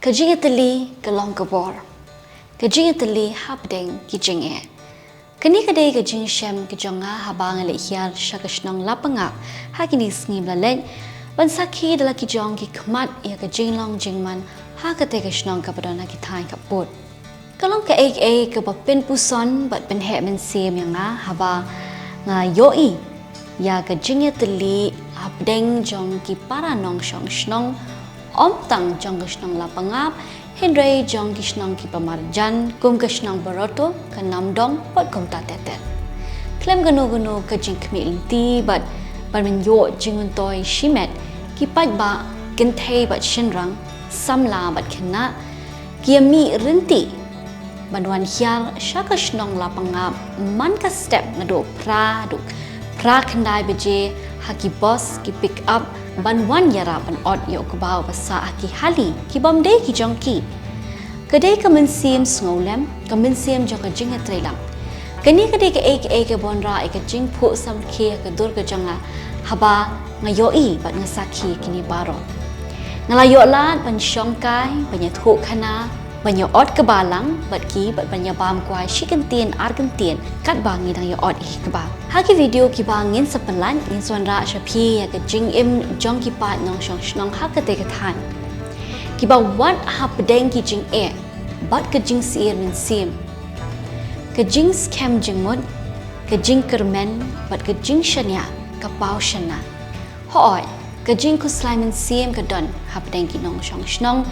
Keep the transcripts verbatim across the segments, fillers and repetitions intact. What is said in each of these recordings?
Ka jingïatylli ka long ka bor. Ka jingïatylli hapdeng ki jingeh. Kane ka dei ka jingshem ka jong nga haba nga leit hiar sha ka shnong Lapangap ha kine ki sngi ba la leit, ban sakhi da la ki jong ki khmat ïa ka jinglong jingman ha kata ka shnong kaba don ha ki thaiñ khappud. Ka long kaei kaei kaba pynpuson bad pynheh mynsiem ïa nga haba nga ïohi ïa ka jingïatylli hapdeng jong ki para nongshong shnong, ym tang jong ka shnong Lapangap, hynrei jong ki shnong kiba marjan, kum ka shnong Baroto, ka Namdong, bad kumta ter ter. Khlem kano kano ka jingkhmih lynti bad ban pynïoh jingmyntoi shimet, ki paidbah, kynthei bad shynrang, samla bad khynnah, ki ïa mih rynti ban wan hiar sha ka shnong Lapangap man ka step naduh phra, duh phra khyndai baje, ha ki bus, ki pick up, ban wan ïarap ban ot ïa u kba uba sah ha ki hali kibym dei ki jong ki. Ka dei ka mynsiem sngewlem, ka mynsiem jong ka jingïatreilang. Kane ka dei kaei kaei ka wanrah ïa ka jingphuh samrkhie ha ka dur ka jong nga haba nga ïohi bad nga sakhi kine baroh. Nga la ïoh lad ban shong kai, ban ïathuh khana, ban ïa ot kba lang bad ki, bad ban ïa bam kwai shi kyntien ar kyntien katba ngi dang ïa ot ïa ki kba. Ha ki video kiba ngin sa pynlait, ngin sa wanrah sha phi ïa ka jingim jong ki paid nongshong shnong ha kata ka thaiñ, kiba wad hapdeng ki jingeh bad ka jingsyier mynsiem, ka jingskhem jingmut, ka jingkyrmen bad ka jingshaniah ka paw shana. Hooid, ka jingkhuslai mynsiem ka don hapdeng ki nongshong shnong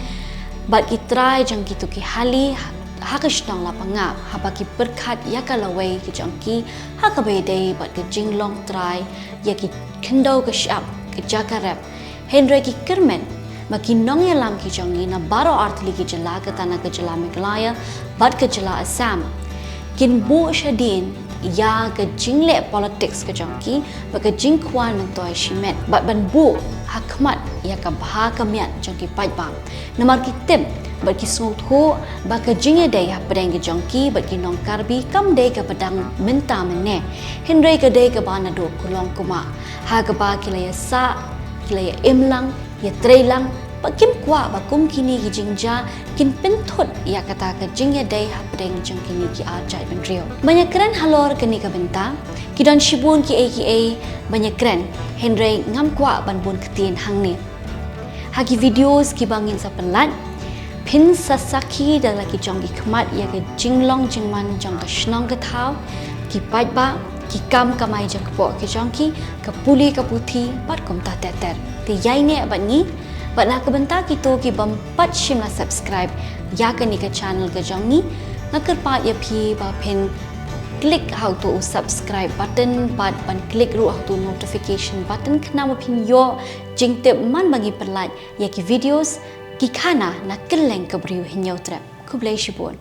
bad ki trai jong kito ki hali ha, ha ka shnong Lapangap, haba ki pyrkhat ïa ka lawei ka jong ki ha kaba ïadei bad ka jinglong trai ïa ki khyndew ka shyiap, ka jaka rep. Hynrei ki kyrmen ba ki nongïalam ki jong ngi na baroh artylli ki jylla, kata na ka jylla Meghalaya bad ka jylla Assam, kin buh shadien ïa ka jingleh politics ka jong ki bad ka jingkwah myntoi shimet bad ban buh ha khmat ïa ka bha ka miat jong ki paidbah. Namar ki tip bad ki sngewthuh ba ka jingïadei hapdeng ka jong ki bad ki nong Karbi kam dei kaba dang mynta mynne, hynrei ka dei kaba naduh kulong kumah, ha kaba ki la ïa sah, ki la ïa im lang, ïa trei lang, ba kim kwah ba kum kine ki jingjia kin pynthut ïa kata ka jingïadei hapdeng jong kine ki ar jaitbynriew. Ban ïa kren halor kane ka bynta, ki don shibun kiei kiei ban ïa kren, hynrei ngam kwah ban bun ktien hangne. Ha ki videos kiba ngin sa pynlait, phin sa sakhi da la ki jong ki khmat ïa ka jinglong jingman jong ka shnong ka thaw, ki paidbah, ki kam kamai jong ka pok ki jong ki, ka pule ka puthi bad kumta ter ter. Te ïai neh bad ngi, bad na ka bynta kito kibym pat shym la subscribe ïa kane ka channel ka jong ngi, nga kyrpad ïa phi ba phin click ha uto u subscribe button bad ban click ruh ha uto u notification button khnang ba phin ïoh jingtip man ba ngi pynlait ïa ki videos, ki khana na kylleng ka briew Hynñiewtrep. Khublei shibun.